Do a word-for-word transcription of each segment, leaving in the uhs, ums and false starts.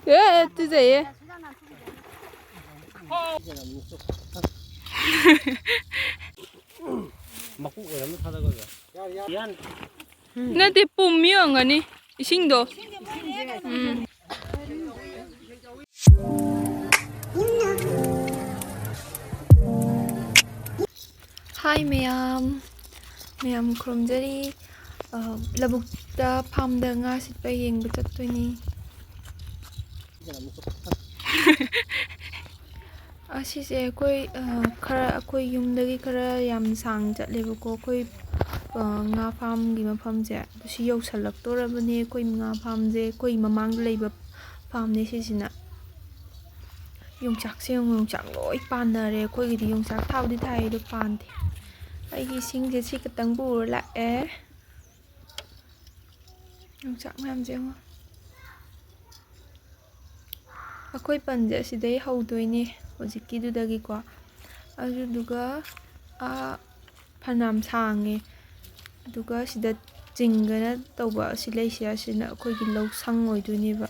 ꯑꯦ, ꯇꯨꯖꯩꯌꯦ꯫ ꯃꯀꯣꯛ ꯑꯣꯏꯔꯝꯅ ꯊꯥꯗꯒꯗ꯭ꯔꯥ? ꯅꯠꯇꯦ, ꯄꯨꯝꯃꯤ ꯑꯣꯏꯔꯝꯒꯅꯤ ꯏꯁꯤꯡꯗꯣ꯫ ꯎꯝ꯫ ꯍꯥꯏ ꯃꯌꯥꯝ, ꯃꯌꯥꯝ ꯈꯨꯔꯨꯝꯖꯔꯤ꯫ ꯑ, ꯂꯧꯕꯨꯛꯇ ꯐꯥꯝꯗ ꯉꯥ ꯁꯤꯠꯄ ꯌꯦꯡꯕ ꯆꯠꯇꯣꯏꯅꯤ꯫ ꯑꯁꯤꯁꯦ ꯑꯩꯈꯣꯏ, ꯑ, ꯈꯔ, ꯑꯩꯈꯣꯏ ꯌꯨꯝꯗꯒꯤ ꯈꯔ ꯌꯥꯝ ꯁꯥꯡ ꯆꯠꯂꯦꯕꯀꯣ꯫ ꯑꯩꯈꯣꯏ, ꯑ, ꯉꯥ ꯐꯥꯝꯒꯤ ꯃꯐꯝꯁꯦ꯫ ꯑꯗꯨ ꯁꯤ ꯌꯧꯁꯜꯂꯛꯇꯣꯔꯕꯅꯦ꯫ ꯑꯩꯈꯣꯏ ꯉꯥ ꯐꯥꯝꯁꯦ, ꯑꯩꯈꯣꯏ ꯃꯃꯥꯡꯗ ꯂꯩꯕ ꯐꯥꯝꯅꯦ ꯁꯤꯁꯤꯅ꯫ ꯌꯣꯡꯆꯥꯛꯁꯦ ꯌꯦꯡꯉꯨ, ꯌꯣꯡꯆꯥꯛ ꯂꯣꯏ ꯄꯥꯟꯅꯔꯦ꯫ ꯑꯩꯈꯣꯏꯒꯤꯗꯤ ꯌꯣꯡꯆꯥꯛ ꯊꯥꯕꯨꯗꯤ ꯊꯥꯏ, ꯑꯗꯣ ꯄꯥꯟꯗꯦ꯫ ꯑꯩꯒꯤ ꯏꯁꯤꯡꯁꯦ ꯁꯤ ꯈꯛꯇꯪ ꯄꯨꯔ ꯂꯥꯛꯑꯦ꯫ ꯌꯣꯡꯆꯥꯛ ꯃꯌꯥꯝꯁꯦ ꯌꯦꯡꯉꯣ꯫ ꯑꯩꯈꯣꯏ ꯄꯟꯁꯦ ꯑꯁꯤꯗꯩ ꯍꯧꯗꯣꯏꯅꯦ, ꯍꯧꯖꯤꯛꯀꯤꯗꯨꯗꯒꯤꯀꯣ꯫ ꯑꯗꯨꯗꯨꯒ, ꯑꯥ, ꯐꯅꯌꯥꯝ ꯁꯥꯡꯉꯦ꯫ ꯑꯗꯨꯒ ꯁꯤꯗ ꯆꯤꯡꯒꯅ ꯇꯧꯕ ꯑꯁꯤ ꯂꯩꯁꯦ, ꯑꯁꯤꯅ ꯑꯩꯈꯣꯏꯒꯤ ꯂꯧ ꯁꯪ ꯑꯣꯏꯗꯣꯏꯅꯦꯕ꯫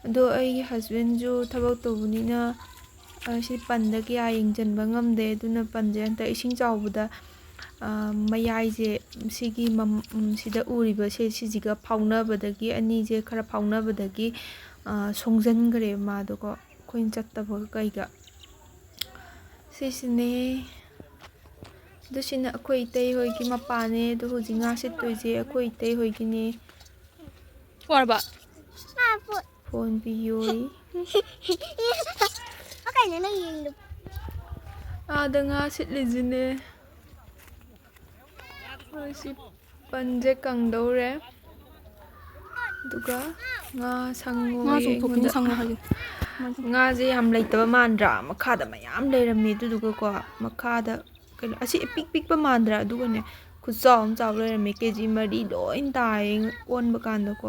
ꯑꯗꯣ ꯑꯩꯒꯤ ꯍꯁꯕꯦꯟꯁꯨ ꯊꯕꯛ ꯇꯧꯕꯅꯤꯅ, ꯑ, ꯁꯤ ꯄꯟꯗ ꯀꯌꯥ ꯌꯦꯡꯁꯤꯟꯕ ꯉꯝꯗꯦ꯫ ꯑꯗꯨꯅ ꯄꯟꯁꯦ ꯍꯟꯗꯛ ꯏꯁꯤꯡ ꯆꯥꯎꯕꯗ, ꯑ, ꯃꯌꯥꯏꯁꯦ, ꯁꯤꯒꯤ ꯃꯝ-, ꯎꯝ, ꯁꯤꯗ ꯎꯔꯤꯕꯁꯦ, ꯁꯤꯁꯤꯒ ꯐꯥꯎꯅꯕꯗꯒꯤ, ꯑꯅꯤꯁꯦ ꯈꯔ ꯐꯥꯎꯅꯕꯗꯒꯤ, ꯑ, ꯁꯣꯡꯖꯟꯈ꯭ꯔꯦ ꯃꯥꯗꯣꯀꯣ, ꯑꯩꯈꯣꯏꯅ ꯆꯠꯇꯕꯒ ꯀꯩꯒ꯫ ꯁꯤꯁꯤꯅꯦ꯫ ꯑꯗꯨ ꯁꯤꯅ ꯑꯩꯈꯣꯏ ꯏꯇꯩ ꯍꯣꯏꯒꯤ ꯃꯄꯥꯅꯦ꯫ ꯑꯗꯨ ꯍꯧꯖꯤꯛ ꯉꯥ ꯁꯤꯠꯇꯣꯏꯁꯦ ꯑꯩꯈꯣꯏ ꯏꯇꯩ ꯍꯣꯏꯒꯤꯅꯦ꯫ ꯄꯣꯔꯕ? ꯐꯣꯟ ꯄꯤꯌꯣꯏ꯫ ꯀꯩꯅꯣ ꯅꯪ ꯌꯦꯡꯗꯣ? ꯑꯥꯗ ꯉꯥ ꯁꯤꯠꯂꯤꯁꯤꯅꯦ꯫ ꯃꯣꯏꯁꯤ ꯄꯟꯁꯦ ꯀꯪꯗꯧꯔꯦ꯫ ꯑꯗꯨꯒ ꯉꯥ ꯁꯪꯉꯣ ꯉꯥ ꯆꯣꯡꯊꯣꯛꯈꯤꯅꯤ, ꯑꯩꯉꯣꯟꯗ꯫ ꯁꯪꯉꯣ ꯍꯥꯏꯒꯦ꯫ ꯉꯥꯁꯦ ꯌꯥꯝ ꯂꯩꯇꯕ ꯃꯥꯟꯗ꯭ꯔꯥ? ꯃꯈꯥꯗ ꯃꯌꯥꯝ ꯂꯩꯔꯝꯃꯦ꯫ ꯑꯗꯨꯗꯨꯒꯀꯣ, ꯃꯈꯥꯗ ꯀꯩꯅꯣ, ꯑꯁꯤ ꯏꯄꯤꯛ ꯄꯤꯛꯄ ꯃꯥꯟꯗ꯭ꯔꯥ? ꯑꯗꯨꯒꯅꯦ, ꯈꯨꯠꯆꯥꯎ ꯑꯃ ꯆꯥꯎ ꯂꯩꯔꯝꯃꯦ꯫ ꯀꯦ ꯖꯤ ꯃꯔꯤ ꯂꯣꯏ ꯇꯥꯏꯌꯦ ꯑꯣꯟꯕ ꯀꯥꯟꯗꯀꯣ꯫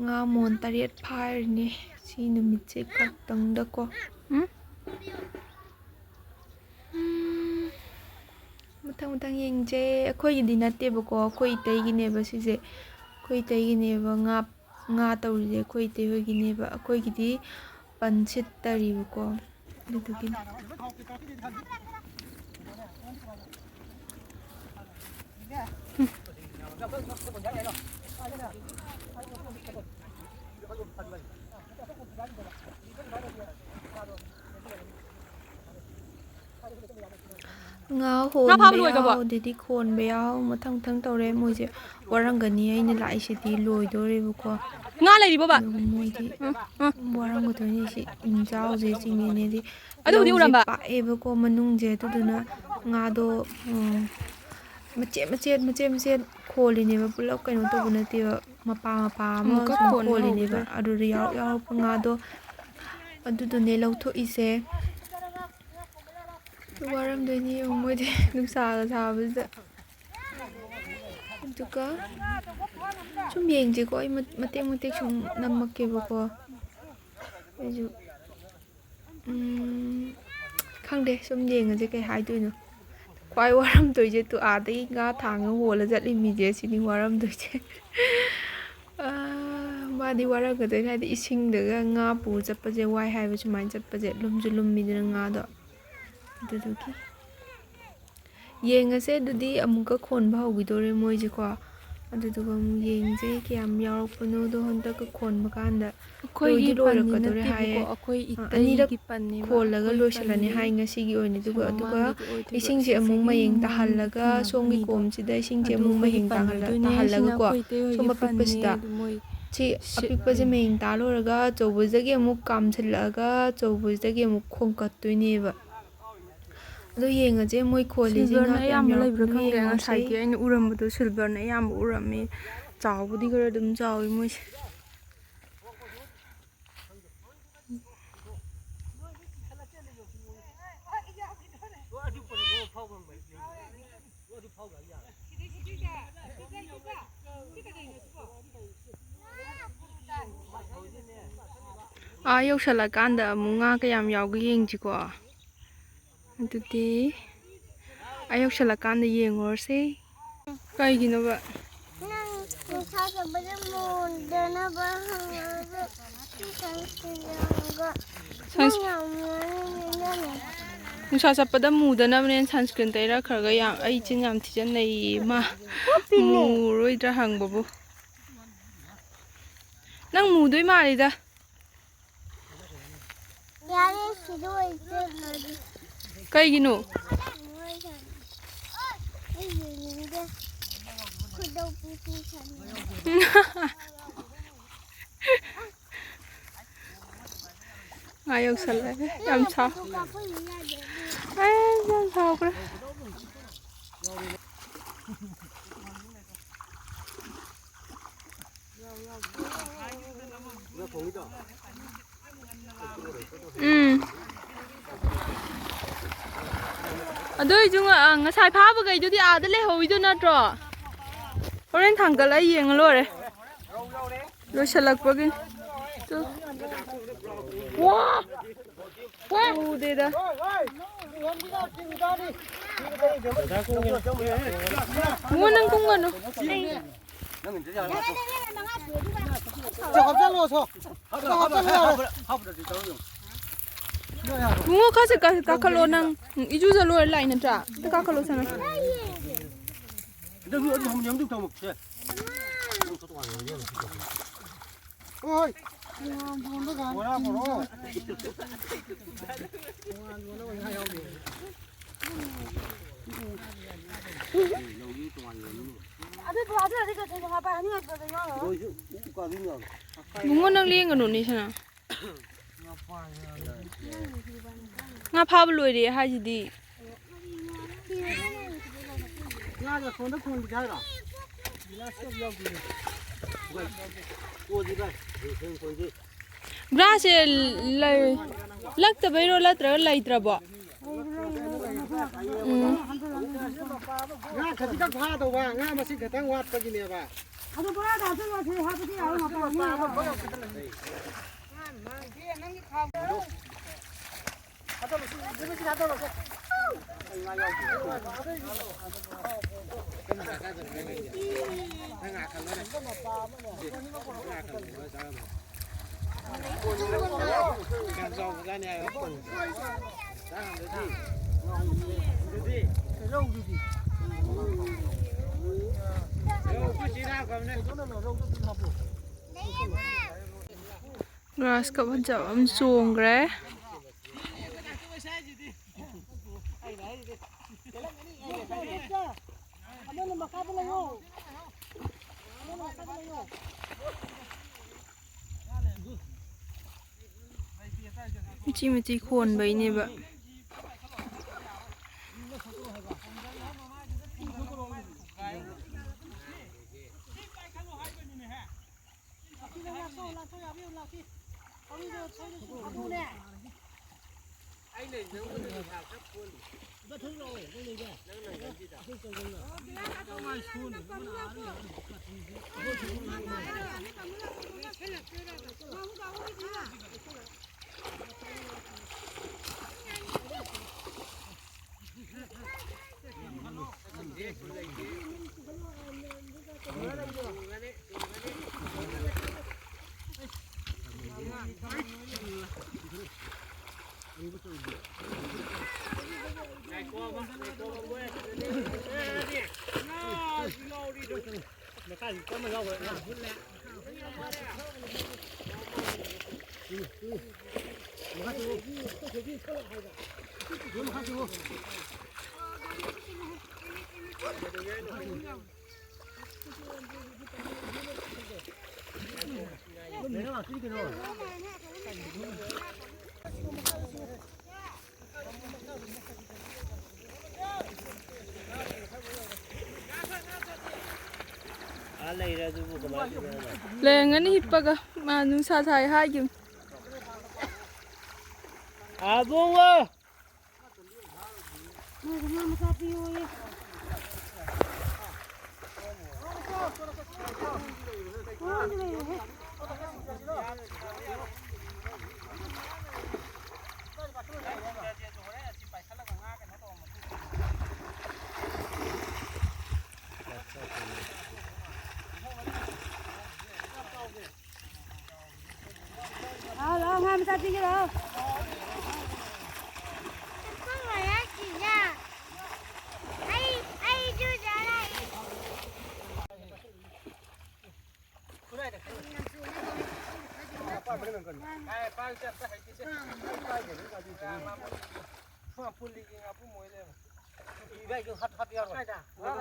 ꯉꯥ ꯃꯣꯟ ꯇꯔꯦꯠ ꯐꯥꯔꯤꯅꯦ ꯁꯤ ꯅꯨꯃꯤꯠꯁꯦ ꯈꯛꯇꯪꯗꯀꯣ꯫ ꯎꯝ? ꯎꯝ꯫ ꯃꯊꯪ ꯃꯊꯪ ꯌꯦꯡꯖꯦ꯫ ꯑꯩꯈꯣꯏꯒꯤꯗꯤ ꯅꯠꯇꯦꯕꯀꯣ, ꯑꯩꯈꯣꯏ ꯏꯇꯩꯒꯤꯅꯦꯕ ꯁꯤꯁꯦ꯫ ꯑꯩꯈꯣꯏ ꯏꯇꯩꯒꯤꯅꯦꯕ ꯉꯥ, ꯉꯥ ꯇꯧꯔꯤꯁꯦ ꯑꯩꯈꯣꯏ ꯏꯇꯩ ꯍꯣꯏꯒꯤꯅꯦꯕ꯫ ꯑꯩꯈꯣꯏꯒꯤꯗꯤ ꯄꯟ ꯁꯤꯠꯇꯔꯤꯕꯀꯣ, ꯑꯗꯨꯗꯨꯒꯤꯅꯦ꯫ ꯉꯥ ꯉꯥ ꯐꯥꯕ ꯍꯣꯟꯕ ꯂꯣꯏꯈ꯭ꯔꯕꯣ? ꯌꯥꯎ, ꯑꯗꯩꯗꯤ ꯈꯣꯟꯕ ꯌꯥꯎ, ꯃꯊꯪ ꯃꯊꯪ ꯇꯧꯔꯦ꯫ ꯃꯣꯏꯁꯦ ꯋꯥꯔꯝꯒꯅꯤ ꯑꯩꯅ ꯂꯥꯛꯏꯁꯤꯗꯤ ꯂꯣꯏꯗꯣꯔꯦꯕꯀꯣ꯫ ꯉꯥ ꯂꯩꯔꯤꯕꯣꯕ? ꯑꯗꯨꯒ ꯃꯣꯏꯗꯤ ꯎꯝ, ꯎꯝ꯫ ꯋꯥꯔꯝꯒꯗꯣꯏꯅꯤ꯫ ꯁꯤ ꯏꯟꯖꯥꯎꯁꯦ ꯆꯤꯡꯉꯤꯅꯦꯗꯤ ꯑꯗꯨꯕꯨꯗꯤ ꯂꯧꯁꯦ ꯎꯔꯝꯕ꯫ ꯄꯥꯛꯑꯦꯕꯀꯣ ꯃꯅꯨꯡꯁꯦ, ꯑꯗꯨꯗꯨꯅ ꯉꯥꯗꯣ, ꯎꯝ, ꯃꯆꯦꯠ ꯃꯆꯦꯠ, ꯃꯆꯦꯠ ꯃꯆꯦꯠ ꯈꯣꯜꯂꯤꯅꯦꯕ, ꯄꯨꯂꯞ ꯀꯩꯅꯣ ꯇꯧꯕ ꯅꯠꯇꯦꯕ, ꯃꯄꯥ ꯃꯄꯥ ꯑꯃ ꯑꯃꯨꯛꯀ ꯁꯨꯝ ꯈꯣꯟꯕ ꯈꯣꯜꯂꯤꯅꯦꯕ꯫ ꯍꯧꯈꯤꯗꯣꯔꯦ꯫ ꯑꯗꯨꯗ ꯌꯥꯎꯔꯛ ꯌꯥꯎꯔꯛꯄ ꯉꯥꯗꯣ ꯑꯗꯨꯗꯨꯅꯦ ꯂꯧꯊꯣꯛꯏꯁꯦ꯫ ꯋꯥꯔꯝꯗꯣꯏꯅꯤ ꯌꯦꯡꯉꯨ, ꯃꯣꯏꯗꯤ ꯅꯨꯡꯁꯥꯒ ꯁꯥꯕꯁꯤꯗ꯫ ꯑꯗꯨꯒ ꯁꯨꯝ ꯌꯦꯡꯁꯦꯀꯣ, ꯑꯩ ꯃ-, ꯃꯇꯦꯛ ꯃꯇꯦꯛ ꯁꯨꯝ ꯅꯝꯃꯛꯀꯦꯕꯀꯣ꯫ ꯑꯩꯁꯨ, ꯎꯝ, ꯈꯪꯗꯦ, ꯁꯨꯝ ꯌꯦꯡꯉꯁꯦ ꯀꯩ ꯍꯥꯏꯗꯣꯏꯅꯣ꯫ ꯈ꯭ꯋꯥꯏ ꯋꯥꯔꯝꯗꯣꯏꯁꯦ ꯇꯨ ꯑꯥꯗꯒꯤ ꯉꯥ ꯊꯥꯡꯉ ꯍꯣꯜꯂ ꯆꯠꯂꯤ ꯃꯤꯁꯦ, ꯁꯤꯅꯤ ꯋꯥꯔꯝꯗꯣꯏꯁꯦ꯫ ꯑꯥ, ꯃꯥꯗꯤ ꯋꯥꯔꯝꯒꯗꯣꯏꯅꯤ, ꯍꯥꯏꯗꯤ ꯏꯁꯤꯡꯗꯒ ꯉꯥ ꯄꯨꯔ ꯆꯠꯄꯁꯦ ꯋꯥꯏ ꯍꯥꯏꯕ, ꯁꯨꯃꯥꯏꯅ ꯆꯠꯄꯁꯦ ꯂꯨꯝꯁꯨ ꯂꯨꯝꯃꯤꯗꯅ ꯉꯥꯗꯣ꯫ ꯑꯗꯨꯗꯨꯒꯤ꯫ ꯌꯦꯡꯉꯁꯦ ꯑꯗꯨꯗꯤ, ꯑꯃꯨꯛꯀ ꯈꯣꯟꯕ ꯍꯧꯈꯤꯗꯣꯔꯦ ꯃꯣꯏꯁꯦꯀꯣ꯫ ꯑꯗꯨꯗꯨꯒ ꯑꯃꯨꯛ ꯌꯦꯡꯁꯦ ꯀꯌꯥꯝ ꯌꯥꯎꯔꯛꯄꯅꯣꯗꯣ ꯍꯟꯗꯛꯀ ꯈꯣꯟꯕ ꯀꯥꯟꯗ꯫ ꯑꯩꯈꯣꯏꯒꯤ ꯂꯣꯏꯗꯤ ꯄꯟꯗꯤ ꯂꯣꯏꯔꯛꯀꯗꯣꯔꯦ ꯅꯠꯇꯦꯕꯀꯣ, ꯍꯥꯏꯌꯦ꯫ ꯑꯩꯈꯣꯏ ꯑ, ꯑꯅꯤꯔꯛ ꯏꯇꯩꯒꯤ ꯄꯟꯅꯦꯕ꯫ ꯈꯣꯜꯂꯒ ꯑꯩꯈꯣꯏ ꯂꯣꯏꯁꯤꯜꯂꯅꯤ ꯄꯟꯗꯤ ꯍꯥꯏ ꯉꯁꯤꯒꯤ ꯑꯣꯏꯅꯗꯤ꯫ ꯑꯗꯨꯒ, ꯑꯗꯨꯒ ꯁꯨꯃꯥꯡꯒꯤꯗꯤ ꯑꯣꯏꯗꯣꯏꯕ꯫ ꯏꯁꯤꯡꯁꯦ ꯑꯃꯨꯛ ꯁꯤꯁꯤꯒꯤ ꯃꯌꯦꯡ ꯃꯃꯥꯡꯒꯤ ꯇꯥꯍꯜꯂꯒ, ꯁꯣꯝꯒꯤ ꯈꯣꯡꯅꯥꯡ ꯀꯣꯝꯁꯤꯗ ꯏꯁꯤꯡꯁꯦ ꯑꯗꯨ ꯑꯃꯨꯛ ꯃꯣꯏꯒꯤ ꯃꯌꯦꯡ ꯇꯥꯍꯜꯂ-, ꯄꯟꯈꯤꯗꯣꯏꯅꯦ꯫ ꯁꯤꯅ ꯇꯥꯍꯜꯂꯒꯀꯣ, ꯑꯩꯈꯣꯏ ꯏꯇꯩ ꯁꯣꯝ ꯍꯣꯏꯒꯤ ꯄꯟꯅꯦ꯫ ꯑꯄꯤꯛꯄꯁꯤꯗ꯫ ꯑꯗꯨ ꯃꯣꯏ ꯁꯤ ꯁꯤꯠ ꯑꯄꯤꯛꯄꯁꯦ ꯑꯣꯏꯅ ꯃꯌꯦꯡ ꯇꯥ ꯂꯣꯏꯔꯒ ꯑꯆꯧꯕꯁꯤꯗꯒꯤ ꯑꯃꯨꯛ ꯀꯥꯝꯁꯤꯜꯂꯛꯑꯒ ꯑꯆꯧꯕꯁꯤꯗꯒꯤ ꯑꯃꯨꯛ ꯈꯣꯝꯀꯠꯇꯣꯏꯅꯦꯕ꯫ ꯑꯗꯣ ꯌꯦꯡꯉꯁꯦ ꯃꯣꯏ ꯈꯣꯜꯂꯤꯁꯦ ꯉꯥ ꯁꯤꯜꯚꯔꯅ ꯀꯌꯥꯝ ꯑꯌꯥꯝꯕ ꯌꯥꯎꯔꯛꯄꯅꯣ ꯂꯩꯕ꯭ꯔꯥ ꯈꯪꯗꯦ, ꯌꯦꯡꯉꯁꯦ꯫ ꯉꯁꯥꯏꯗꯤ ꯑꯩꯅ ꯎꯔꯝꯕꯗꯣ ꯁꯤꯜꯚꯔꯅ ꯑꯌꯥꯝꯕ ꯎꯔꯝꯃꯤ꯫ ꯆꯥꯎꯕꯨꯗꯤ ꯈꯔ ꯑꯗꯨꯝ ꯆꯥꯎꯋꯤ ꯃꯣꯏꯁꯦ꯫ ꯑꯥ ꯌꯧꯁꯜꯂꯀꯥꯟꯗ ꯑꯃꯨꯛ ꯉꯥ ꯀꯌꯥꯝ ꯌꯥꯎꯒꯦ ꯌꯦꯡꯁꯤꯀꯣ꯫ ꯑꯗꯨꯗꯤ ꯑꯥ ꯌꯧꯁꯜꯂꯀꯥꯟꯗ ꯌꯦꯡꯉꯨꯔꯁꯦ꯫ ꯀꯩꯒꯤꯅꯣꯕ? ꯅꯪ ꯅꯨꯡꯁꯥ ꯆꯠꯄꯗ ꯃꯨꯗꯅꯕ ꯍꯪꯉꯒ ꯁꯤ sunscreen ꯌꯥꯎꯔꯒ ꯅꯪ ꯌꯥꯝ ꯉꯥꯡꯉꯤꯅꯦ ꯅꯪ꯫ ꯅꯨꯡꯁꯥ ꯆꯠꯄꯗ ꯃꯨꯗꯅꯕꯅꯦꯅ sunscreen ꯇꯩꯔꯛꯈ꯭ꯔꯒ ꯌꯥꯝ, ꯑꯩ ꯆꯤꯟ ꯌꯥꯝ ꯊꯤꯖꯟꯅꯩꯌꯦ ꯃꯥ꯫ ꯃꯨꯔꯣꯏꯗ꯭ꯔꯥ ꯍꯪꯕꯕꯨ꯫ ꯅꯪ ꯃꯨꯗꯣꯏ ꯃꯥꯜꯂꯤꯗ꯫ ꯌꯥꯔꯦ, ꯁꯤꯗ ꯑꯣꯏ ꯆꯠꯂꯒꯦ꯫ ꯀꯩꯒꯤꯅꯣ? ꯑꯩ ꯌꯦꯡꯅꯤꯡꯗꯦ꯫ ꯈꯨꯗꯧ ꯄꯤꯄꯤ ꯁꯥꯟꯅꯩ꯫ ꯉꯥ ꯌꯧꯁꯜꯂꯛꯑꯦ꯫ ꯌꯥꯝ ꯁꯥꯎ-, ꯐꯣꯇꯣ ꯀꯥꯞꯄ ꯌꯥꯗꯦ꯫ ꯑꯦ, ꯌꯥꯝ ꯁꯥꯎꯈ꯭ꯔꯦ꯫ ꯎꯝ꯫ ꯑꯗꯨꯏꯁꯨ ꯉ-, ꯉꯁꯥꯏ ꯐꯥꯕꯈꯩꯗꯨꯗꯤ ꯑꯥꯗ ꯂꯩꯍꯧꯋꯤꯗꯣ ꯅꯠꯇ꯭ꯔꯣ? ꯍꯣꯔꯦꯟ ꯊꯥꯡꯒꯠꯂ ꯌꯦꯡꯉ ꯂꯣꯏꯔꯦ꯫ ꯂꯣꯏꯁꯤꯜꯂꯛꯄꯒꯤ꯫ ꯇꯨ꯫ ꯎꯗꯦꯗ꯫ ꯃꯣ ꯅꯪ ꯀꯨꯝꯒꯅꯨ꯫ ꯁꯣ, ꯍꯥꯞꯆꯜꯂꯣ, ꯁꯣ꯫ ꯁꯣ, ꯍꯥꯞꯆꯜꯂꯣ, ꯌꯥꯔꯦ꯫ ꯕꯨꯡꯉꯣ, ꯈꯔ ꯆꯠ-, ꯀꯥ-, ꯀꯥꯈꯠꯂꯣ ꯅꯪ꯫ ꯏꯖꯨꯖ ꯂꯣꯏꯔ ꯂꯥꯛꯏ ꯅꯠꯇ꯭ꯔꯥ? ꯑꯝꯇ ꯀꯥꯈꯠꯂꯣ ꯁꯅꯥ꯫ ꯍꯣꯏ꯫ ꯕꯣꯔꯥ ꯕꯣꯔꯣ꯫ ꯕꯨꯡꯉꯣ, ꯅꯪ ꯂꯦꯡꯒꯅꯨꯅꯦ ꯁꯅꯥ꯫ ꯉꯥ ꯐꯥꯕ ꯂꯣꯏꯔꯦ ꯍꯥꯏꯁꯤꯗꯤ꯫ ꯉꯥꯁꯦ ꯑꯁꯣꯝꯗ ꯈꯣꯟꯈꯤꯁꯦ ꯍꯥꯏꯔꯣ? ꯒꯤꯂꯥꯁ ꯀꯞ ꯌꯥꯎꯗꯦꯅꯦ꯫ ꯀꯣꯟꯁꯤ ꯚꯥꯏ, ꯍꯌꯦꯡ ꯀꯣꯟꯁꯤ꯫ ꯒ꯭ꯔꯥꯁꯁꯦ ꯂꯩ-, ꯂꯛꯇꯕꯩꯔꯣ ꯅꯠꯇ꯭ꯔꯒ ꯂꯩꯇ꯭ꯔꯕꯣ? ꯎꯝ꯫ ꯉꯥ ꯈꯖꯤꯛꯈꯛ ꯐꯥꯗꯧꯕ, ꯉꯥ ꯃꯁꯤꯡ ꯈꯛꯇꯪ ꯋꯥꯠꯄꯒꯤꯅꯦꯕ꯫ ꯑꯗꯨ ꯕꯣꯔꯥꯗ ꯍꯥꯞꯆꯜꯂꯣ, ꯁꯤ ꯍꯥꯞꯄꯗꯤ ꯌꯥꯔꯣꯏ, ꯃꯄꯥꯟ ꯃꯤ ꯌꯥꯔꯣꯏ꯫ ꯒ꯭ꯔꯥꯁ ꯀꯞ ꯐꯖꯕ ꯑꯃ ꯆꯣꯡꯈ꯭ꯔꯦ꯫ ꯃꯆꯤ ꯃꯆꯤ ꯈꯣꯟꯕꯩꯅꯦꯕ꯫ ꯑꯥ ꯂꯩꯔꯦ ꯑꯗꯨꯕꯨ ꯀꯃꯥꯏꯅ ꯇꯧꯗꯣꯏꯅꯣ? ꯂꯩꯔꯝꯒꯅꯤ ꯍꯤꯞꯄꯒ꯫ ꯃꯥ ꯅꯨꯡꯁꯥ ꯁꯥꯏ ꯍꯥꯏꯒꯤꯝ꯫ ꯑꯕꯨꯡꯉꯣ! ꯃꯥꯁꯨ ꯉꯥ ꯃꯆꯥ ꯄꯤꯌꯣꯌꯦ꯫ ꯉꯥꯗꯤ ꯂꯩꯔꯦꯍꯦ꯫ ꯉꯥꯗꯤ ꯂꯩꯔꯦꯍꯦ꯫ ꯉꯥꯗꯤ ꯂꯩꯔꯦꯍꯦ꯫ ꯆꯠꯄꯤꯒꯦ ꯂꯥꯛꯑꯣ꯫ ꯆꯠꯄ ꯉꯥꯏꯍꯥꯛꯀꯤꯅꯦ꯫ ꯑꯩ, ꯑꯩꯁꯨ ꯆꯠꯂꯛꯏ꯫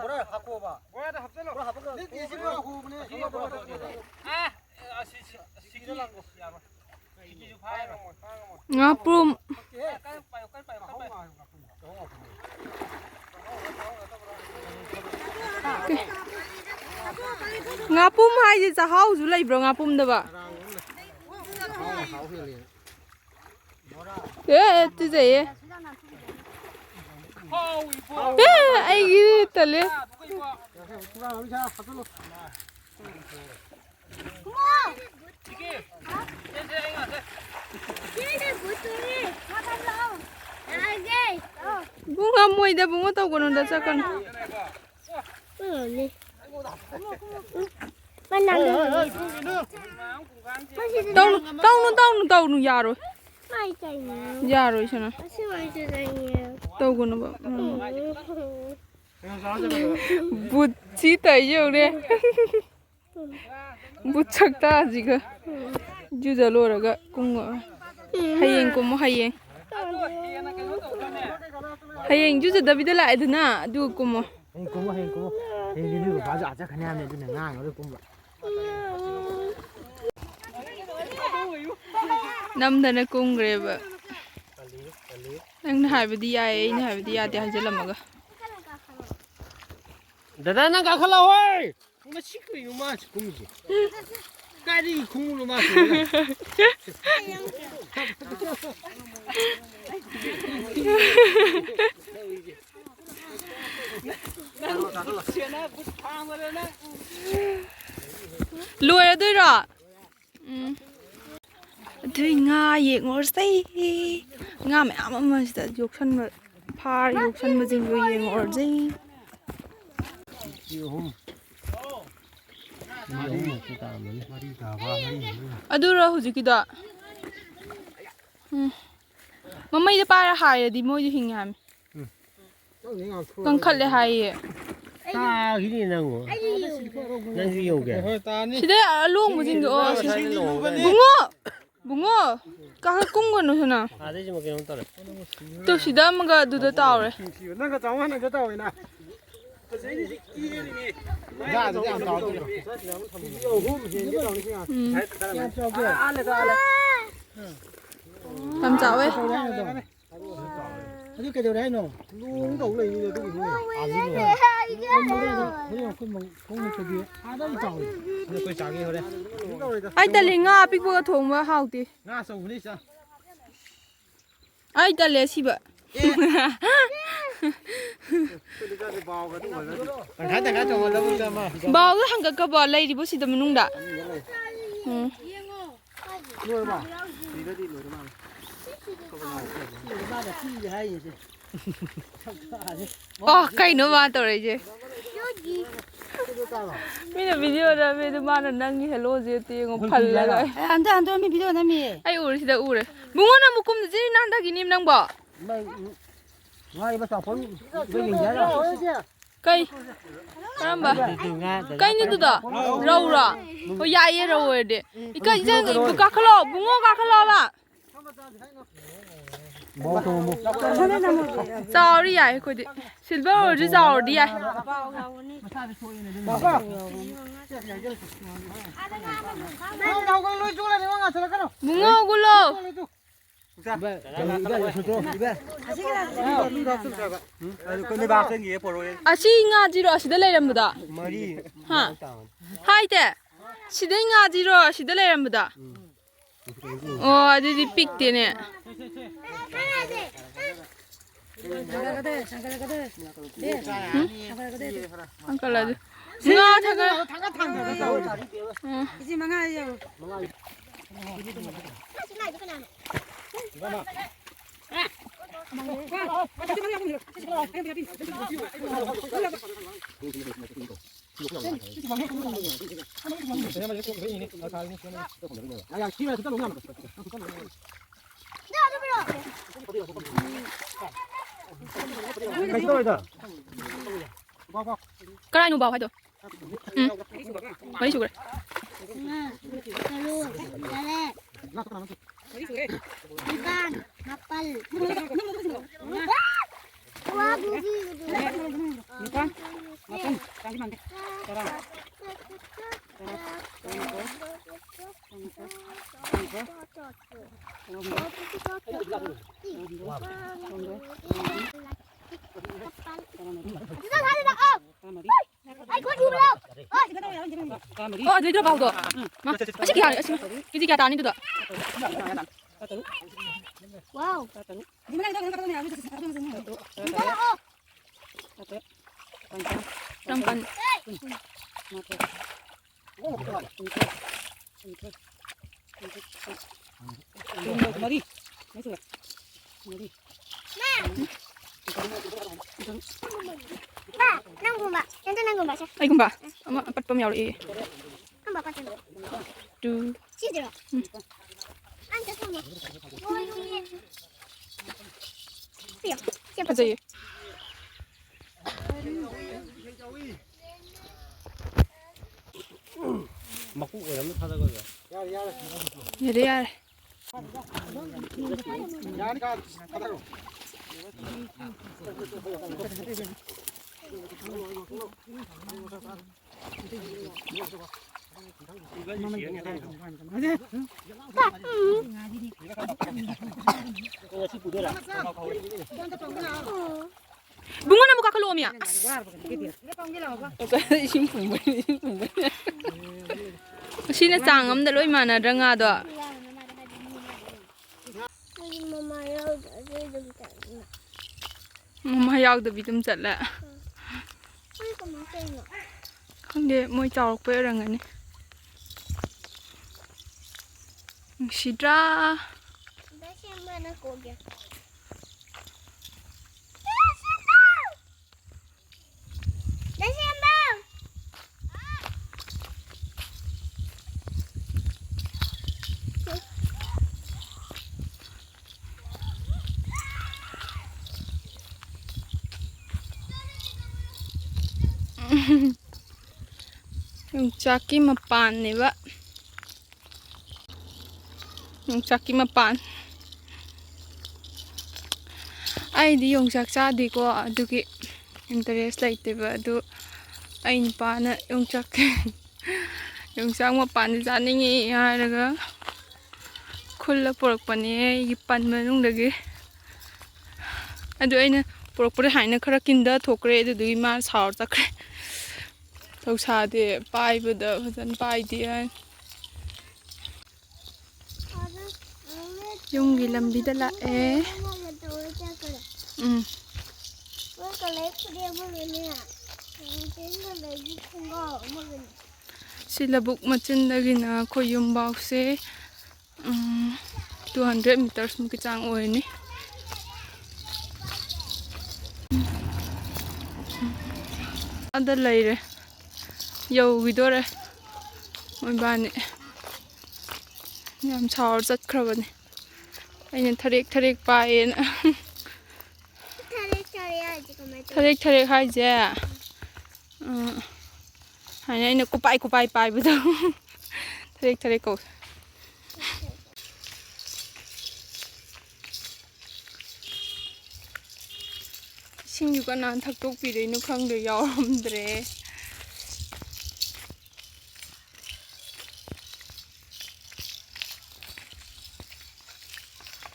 ꯕꯣꯔꯥ ꯍꯥꯞꯄꯣꯕ꯫ ꯕꯣꯔꯥꯗ ꯍꯥꯞꯆꯜꯂꯣ꯫ ꯕꯣꯔꯥ ꯍꯥꯞꯄꯒ ꯅꯠꯇꯦ, ꯁꯤ ꯕꯣꯔꯥ ꯍꯥꯞꯄꯅꯦ꯫ ꯑꯁꯤ ꯌꯥꯔꯣꯏ꯫ ꯉꯥꯄ꯭ꯔꯨꯝ꯫ ꯉꯥꯄ꯭ꯔꯨꯝ ꯍꯥꯏꯁꯦ ꯆꯥꯛꯍꯥꯎꯁꯨ ꯂꯩꯕ꯭ꯔꯣ ꯉꯥꯄ꯭ꯔꯨꯝꯗꯕ? ꯑꯦ, ꯑꯦ, ꯇꯨꯖꯩꯌꯦ꯫ ꯑꯦ, ꯑꯩꯒꯤ ꯇꯜꯂꯦ꯫ ꯏꯕꯨꯡ ꯉꯝꯃꯣꯏꯗ, ꯏꯕꯨꯡꯉꯣ, ꯇꯧꯒꯅꯨꯗ, ꯆꯠꯀꯅꯨ꯫ ꯇꯧꯅꯨ, ꯇꯧꯅꯨ, ꯇꯧꯅꯨ, ꯇꯧꯅꯨ, ꯌꯥꯔꯣꯏ꯫ ꯌꯥꯔꯣꯏ, ꯁꯅꯥ꯫ ꯇꯧꯒꯅꯨꯕ꯫ ꯎꯝ꯫ ꯕꯨꯠ ꯁꯤ ꯇꯧꯔꯤꯁꯦ ꯌꯦꯡꯉꯨꯅꯦ꯫ ꯕꯨꯠ ꯁꯛꯇꯥꯁꯤꯒ꯫ ꯏꯔꯨꯖ ꯂꯣꯏꯔꯒ ꯀꯨꯝꯃꯣ꯫ ꯍꯌꯦꯡ ꯀꯨꯝꯃꯣ, ꯍꯌꯦꯡ꯫ ꯍꯌꯦꯡ ꯏꯔꯨꯖꯗꯕꯤꯗ ꯂꯥꯛꯑꯦꯗꯅ, ꯑꯗꯨꯒ ꯀꯨꯝꯃꯣ꯫ ꯍꯌꯦꯡ ꯀꯨꯝꯃꯣ, ꯍꯌꯦꯡ ꯀꯨꯝꯃꯣ꯫ ꯍꯌꯦꯡꯗꯤ ꯅꯣꯏ ꯕꯕꯥꯁꯨ ꯑꯥ ꯆꯠꯈ꯭ꯔꯅꯤ ꯍꯥꯏꯕꯅꯤ, ꯑꯗꯨꯅ ꯉꯥꯡꯉꯔꯣꯏ ꯀꯨꯝꯕ꯫ ꯅꯝꯗꯅ ꯀꯨꯝꯈ꯭ꯔꯦꯕ꯫ ꯅꯪꯅ ꯍꯥꯏꯕꯗꯤ ꯌꯥꯏ, ꯑꯩꯅ ꯍꯥꯏꯕꯗꯤ ꯌꯥꯗꯦ ꯍꯥꯏꯖꯤꯜꯂꯝꯃꯒ꯫ ꯗꯗꯥ, ꯅꯪ ꯀꯥꯈꯠꯂꯛꯑꯣꯍꯦ! ꯃꯁꯤ ꯀꯩꯅꯣ ꯃꯥꯁꯤ ꯀꯨꯝꯃꯤꯁꯦ? ꯀꯥꯏꯗꯒꯤ ꯈꯣꯡꯎꯞꯅꯣ ꯃꯥ ꯇꯣꯡꯉ ꯂꯥꯛꯏꯁꯦ? ꯂꯣꯏꯔꯗꯣꯏꯔꯣ? ꯎꯝ꯫ ꯑꯗꯨꯏ ꯉꯥ ꯌꯦꯡꯉꯨꯔꯁꯦ꯫ ꯉꯥ ꯃꯌꯥꯝ ꯑꯃ ꯁꯤꯗ ꯌꯣꯛꯁꯟꯕ, ꯐꯥꯔ ꯌꯣꯛꯁꯟꯕꯁꯤꯡꯗꯣ ꯌꯦꯡꯉꯨꯔꯁꯦ꯫ ꯁꯤ ꯑꯍꯨꯝ꯫ ꯃꯔꯤ ꯃꯨꯛꯇꯤ ꯇꯥꯔꯝꯃꯅꯤ꯫ ꯃꯔꯤ ꯇꯥꯕ, ꯃꯔꯤ ꯃꯔꯤ꯫ ꯑꯗꯨꯔꯣ ꯍꯧꯖꯤꯛꯀꯤꯗꯣ? ꯎꯝ꯫ ꯃꯃꯩꯗ ꯄꯥꯏꯔ ꯍꯥꯏꯔꯗꯤ ꯃꯣꯏꯁꯨ ꯍꯤꯡꯉꯦ ꯍꯥꯏꯕꯅꯤ꯫ ꯀꯟꯈꯠꯂꯦ ꯍꯥꯏꯌꯦ꯫ ꯇꯥꯈꯤꯅꯤ ꯅꯪꯕꯨ꯫ ꯅꯪꯁꯨ ꯌꯧꯒꯦ꯫ ꯍꯣꯏ, ꯇꯥꯅꯤ꯫ ꯁꯤꯗ ꯑꯂꯣꯡꯕꯁꯤꯡꯗꯣ, ꯑꯣ, ꯁꯤ-, ꯕꯨꯡꯉꯣ! ꯕꯨꯡꯉꯣ! ꯀꯥꯈꯠ ꯀꯨꯝꯒꯅꯨ ꯁꯅꯥ꯫ ꯑꯥꯗꯩꯁꯨ ꯑꯃꯨꯛ ꯀꯩꯅꯣꯝ ꯇꯧꯔꯦ꯫ ꯇꯨ ꯁꯤꯗ ꯑꯃꯒ ꯑꯗꯨꯗ ꯇꯥꯎꯔꯦ꯫ ꯅꯪꯒ ꯆꯞ ꯃꯥꯟꯅꯗ ꯇꯧꯋꯦꯅ꯫ ꯌꯥꯗꯗꯤ ꯌꯥꯝ ꯆꯥꯎꯗꯣꯏꯅꯣ꯫ ꯎꯝ꯫ ꯑꯥ, ꯑꯥ, ꯂꯩ, ꯑꯥ, ꯂꯩ꯫ ꯌꯥꯝ ꯆꯥꯎꯋꯦ꯫ ꯑꯗꯨ ꯀꯩꯗꯧꯔꯦ ꯍꯥꯏꯅꯣ? ꯂꯣꯡ ꯇꯧ ꯂꯩꯅꯤꯅꯦ ꯑꯗꯨꯒꯤꯅꯤꯅꯦ꯫ ꯍꯣꯔꯦꯟ ꯑꯩꯈꯣꯏ ꯃ-, ꯈꯣꯡ ꯃꯈꯩꯗꯤ ꯑꯥꯗ ꯑꯗꯨꯝ ꯆꯥꯎꯋꯤ꯫ ꯑꯗꯨ ꯑꯩꯈꯣꯏ ꯆꯥꯒꯦ ꯍꯣꯔꯦꯟ꯫ ꯑꯩ ꯇꯜꯂꯤ, ꯉꯥ ꯑꯄꯤꯛꯄꯒ ꯊꯣꯡꯕ ꯍꯥꯎꯇꯦ꯫ ꯉꯥ ꯑꯆꯧꯕꯅꯤ ꯆꯥ꯫ ꯑꯩ ꯇꯜꯂꯦ ꯑꯁꯤꯕ꯫ ꯑꯦ꯫ ꯇꯪꯈꯥꯏ ꯇꯪꯈꯥꯏ ꯊꯣꯡꯉꯣ, ꯂꯧꯕꯨꯛꯇ ꯑꯃ꯫ ꯕꯥꯎꯗ ꯍꯪꯒꯠꯈ꯭ꯔꯕꯣ? ꯂꯩꯔꯤꯕꯣ ꯁꯤꯗ ꯃꯅꯨꯡꯗ? ꯎꯝ꯫ ꯂꯣꯏꯔꯕꯣ? ꯁꯤꯗꯗꯤ ꯂꯣꯏꯔ ꯃꯥꯜꯂꯦ꯫ ꯑꯣ, ꯀꯩꯅꯣ ꯃꯥ ꯇꯧꯔꯛꯏꯁꯦ? ꯃꯤꯅ ꯚꯤꯗꯤꯑꯣꯗ ꯃꯤꯗꯨ ꯃꯥꯅ ꯅꯪꯒꯤ ꯍꯦꯂꯣꯁꯦ ꯌꯦꯡꯉꯣ, ꯐꯜꯂꯒ꯫ ꯑꯦ, ꯍꯟꯗꯛ, ꯍꯟꯗꯛ ꯃꯤ ꯚꯤꯗꯤꯑꯣ ꯅꯝꯃꯤꯌꯦ꯫ ꯑꯩ ꯎꯔꯦ, ꯁꯤꯗ ꯎꯔꯦ꯫ ꯕꯨꯡꯉꯣ, ꯅꯪ ꯃꯨꯛ ꯀꯨꯝꯗ ꯆꯤꯔꯤ ꯅꯥꯟꯊꯈꯤꯅꯤ ꯅꯪꯕꯣ꯫ ꯃꯥꯏ ꯉꯥ ꯏꯕ ꯆꯥꯎꯐꯝ ꯌꯦꯡꯁꯦ ꯍꯥꯏꯔꯣ? ꯀꯩ? ꯀꯔꯝꯕ? ꯑꯗꯨ ꯉꯥ ꯀꯩꯅꯣ ꯑꯗꯨꯗꯣ? ꯔꯧꯔꯣ? ꯍꯣꯏ, ꯌꯥꯏꯌꯦ, ꯔꯧ ꯑꯣꯏꯔꯗꯤ꯫ ꯏꯀꯥꯏ, ꯏꯆꯟ, ꯀꯥꯈꯠꯂꯣ, ꯕꯨꯡꯉꯣ, ꯀꯥꯈꯠꯂꯣꯕ꯫ ꯆꯥꯎꯔꯗꯤ ꯌꯥꯏ ꯑꯩꯈꯣꯏꯗꯤ꯫ ꯁꯤꯜꯚꯔ ꯑꯣꯏꯔꯁꯨ ꯆꯥꯎꯔꯗꯤ ꯌꯥꯏ꯫ ꯕꯨꯡꯉꯣ, ꯍꯧꯒꯠꯂꯣ꯫ ꯑꯁꯤ ꯉꯥꯁꯤꯔꯣ ꯑꯁꯤꯗ ꯂꯩꯔꯝꯕꯗꯣ? ꯃꯔꯤ꯫ ꯍꯥ? ꯍꯥꯏꯗꯦ꯫ ꯁꯤꯗꯩ ꯉꯥꯁꯤꯔꯣ ꯑꯁꯤꯗ ꯂꯩꯔꯝꯕꯗꯣ? ꯑꯣ, ꯑꯗꯨꯗꯤ ꯄꯤꯛꯇꯦꯅꯦ꯫ ꯎꯝ? ꯊꯥꯡꯒꯠꯂꯗꯤ꯫ ꯉꯥ ꯊꯥꯡꯒꯠ-, ꯎꯝ꯫ ꯀꯩꯁꯨ ꯇꯧꯔꯣꯏꯗ꯫ ꯀꯔꯥꯏꯅꯣ ꯕꯥꯎ ꯍꯥꯏꯗꯣ? ꯎꯝ꯫ ꯃꯔꯤ ꯁꯨꯈ꯭ꯔꯦ꯫ ꯃꯉꯥ, ꯇꯔꯨꯛ, ꯇꯔꯦꯠ, ꯅꯤꯄꯥꯟ, ꯃꯥꯄꯜ꯫ ꯋꯥ, ꯕꯨꯕꯤ꯫ ꯅꯤꯄꯥꯟ, ꯃꯥꯄꯟ, ꯇꯔꯥ꯫ ꯑꯣ, ꯑꯗꯨꯗꯩꯗꯨꯔ ꯕꯥꯎꯗꯣ? ꯃꯥ, ꯑꯁꯤ ꯀꯌꯥ, ꯑꯁꯤ ꯀꯦꯖꯤ ꯀꯌꯥ ꯇꯥꯅꯤ ꯑꯗꯨꯗꯣ? ꯋꯥꯎ꯫ ꯀꯔꯝ ꯀꯥꯟ? ꯃꯔꯤ꯫ ꯃꯔꯤ꯫ ꯃꯥ, ꯅꯪꯒꯨꯝꯕ꯫ ꯀꯦꯟꯗ꯭ꯔ ꯅꯪꯒꯨꯝꯕ ꯁꯦ꯫ ꯑꯩꯒꯨꯝꯕ? ꯑꯃ ꯑꯄꯠꯄ ꯑꯃ ꯌꯥꯎꯔꯛꯑꯦ꯫ ꯀꯔꯝꯕ ꯑꯄꯠꯄꯅꯣ? ꯇꯨ꯫ ꯁꯤꯁꯤꯔꯣ? ꯎꯝ꯫ ꯑꯝꯇ ꯊꯝꯃꯣ꯫ ꯁꯤ ꯌꯦꯡꯉꯣ꯫ ꯁꯤ ꯌꯥꯝ ꯐꯖꯩꯌꯦ꯫ ꯃꯀꯣꯛ ꯑꯣꯏꯔꯝꯅꯤ ꯊꯥꯗꯒꯗ꯭ꯔꯥ? ꯌꯥꯔꯦ, ꯌꯥꯔꯦ꯫ ꯏꯕꯨꯡꯉꯣ, ꯅꯪ ꯑꯃꯨꯛ ꯀꯥꯈꯠꯂꯛꯑꯣ, ꯃꯤ꯫ ꯑꯁ꯫ ꯏꯁꯤꯡ ꯄꯨꯝꯕꯩ, ꯏꯁꯤꯡ ꯄꯨꯝꯕꯩ꯫ ꯁꯤꯅ ꯆꯥꯡ ꯑꯃꯗ ꯂꯣꯏ ꯃꯥꯟꯅꯗ꯭ꯔꯥ, ꯉꯥꯗꯣ? ꯑꯩ ꯃꯃꯥ ꯌꯥꯎꯗ꯭ꯔꯗꯤ ꯑꯗꯨꯝ ꯆꯠꯅꯤ꯫ ꯃꯃꯥ ꯌꯥꯎꯗꯕꯤ ꯑꯗꯨꯝ ꯆꯠꯂꯦ꯫ ꯎꯝ꯫ ꯑꯩ ꯀꯃꯥꯏ ꯇꯧꯔꯤꯅꯣ? ꯈꯪꯗꯦ, ꯃꯣꯏ ꯆꯥꯎꯔꯛꯄꯩ ꯑꯣꯏꯔꯝꯒꯅꯤ꯫ ꯅꯨꯡꯁꯤꯗ꯭ꯔꯥ? ꯗꯥ ꯁꯦꯝꯕꯅ ꯀꯣꯛꯑꯦ꯫ ꯌꯣꯡꯆꯥꯛꯀꯤ ꯃꯄꯥꯟꯅꯦꯕ꯫ ꯌꯣꯡꯆꯥꯛꯀꯤ ꯃꯄꯥꯟ꯫ ꯑꯩꯗꯤ ꯌꯣꯡꯆꯥꯛ ꯆꯥꯗꯦꯀꯣ, ꯑꯗꯨꯒꯤ interest ꯂꯩꯇꯦꯕ꯫ ꯑꯗꯨ ꯑꯩ ꯅꯨꯄꯥꯅ ꯌꯣꯡꯆꯥꯛ, ꯌꯣꯡꯆꯥꯛ ꯃꯄꯥꯟꯁꯦ ꯆꯥꯅꯤꯡꯉꯤ ꯍꯥꯏꯔꯒ ꯈꯨꯜꯂ ꯄꯨꯔꯛꯄꯅꯦ ꯑꯩꯒꯤ ꯄꯟ ꯃꯅꯨꯡꯗꯒꯤ꯫ ꯑꯗꯨ ꯑꯩꯅ ꯄꯨꯔꯛꯄꯗ ꯍꯥꯏꯅ ꯈꯔ ꯀꯤꯟꯗ ꯊꯣꯛꯈ꯭ꯔꯦ, ꯑꯗꯨꯗꯨꯒꯤ ꯃꯥ ꯁꯥꯎꯔ ꯆꯠꯈ꯭ꯔꯦ꯫ ꯊꯧꯁꯥꯗꯦ ꯄꯥꯏꯕꯗ, ꯐꯖꯅ ꯄꯥꯏꯗꯦ ꯍꯥꯏ꯫ ꯌꯨꯝꯒꯤ ꯂꯝꯕꯤꯗ ꯂꯥꯛꯑꯦ꯫ ꯎꯝ꯫ ꯁꯤ ꯂꯧꯕꯨꯛ ꯃꯆꯤꯟꯗꯒꯤꯅ ꯑꯩꯈꯣꯏ ꯌꯨꯝꯐꯥꯎꯁꯦ, ꯎꯝ, two hundred meters ꯃꯨꯛꯀꯤ ꯆꯥꯡ ꯑꯣꯏꯔꯅꯤ꯫ ꯑꯗ ꯂꯩꯔꯦ, ꯌꯧꯈꯤꯗꯣꯔꯦ ꯃꯣꯏꯕꯥꯅꯤ꯫ ꯌꯥꯝ ꯁꯥꯎꯔ ꯆꯠꯈ꯭ꯔꯕꯅꯦ, ꯑꯩꯅ ꯊꯔꯦꯛ ꯊꯔꯦꯛ ꯄꯥꯏꯌꯦꯅ꯫ ꯊꯔꯦꯛ ꯊꯔꯦꯛ ꯍꯥꯏꯁꯦ ꯀꯃꯥꯏ ꯇꯧꯋꯤ? ꯊꯔꯦꯛ ꯊꯔꯦꯛ ꯍꯥꯏꯁꯦ, ꯎꯝ, ꯍꯥꯏꯅ ꯑꯩꯅ ꯀꯨꯄꯥꯏ ꯀꯨꯄꯥꯏ ꯄꯥꯏꯕꯗꯣ꯫ ꯊꯔꯦꯛ ꯊꯔꯦꯛ ꯀꯧ꯫ ꯏꯁꯤꯡꯁꯨ ꯀꯅꯥꯅ ꯊꯛꯇꯣꯛꯄꯤꯗꯣꯏꯅꯣ ꯈꯪꯗꯦ, ꯌꯥꯎꯔꯝꯗ꯭ꯔꯦ꯫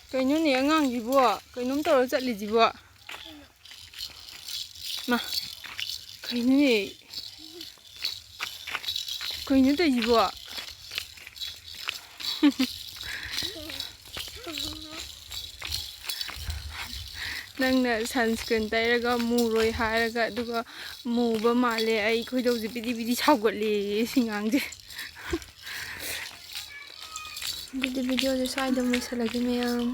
ꯀꯩꯅꯣꯅꯦ ꯑꯉꯥꯡꯁꯤꯕꯣ? ꯀꯩꯅꯣꯝ ꯇꯧꯔ ꯆꯠꯂꯤꯁꯤꯕꯣ? ꯃꯥ, ꯀꯩꯅꯣꯅꯦ? ꯀꯩꯅꯣ ꯇꯧꯔꯤꯁꯤꯕꯣ? ꯅꯪꯅ sunscreen ꯇꯩꯔꯒ ꯃꯨꯔꯣꯏ ꯍꯥꯏꯔꯒ, ꯑꯗꯨꯒ ꯃꯨꯕ ꯃꯥꯜꯂꯦ, ꯑꯩ ꯈꯣꯏꯗꯧꯁꯦ ꯕꯤꯗꯤ ꯕꯤꯗꯤ ꯁꯥꯎꯒꯠꯂꯦꯌꯦ ꯁꯤ ꯉꯥꯡꯁꯦ꯫ ꯑꯗꯨꯗꯤ videoꯁꯦ ꯁ꯭ꯋꯥꯏꯗ ꯂꯣꯏꯁꯤꯜꯂꯒꯦ ꯃꯌꯥꯝ꯫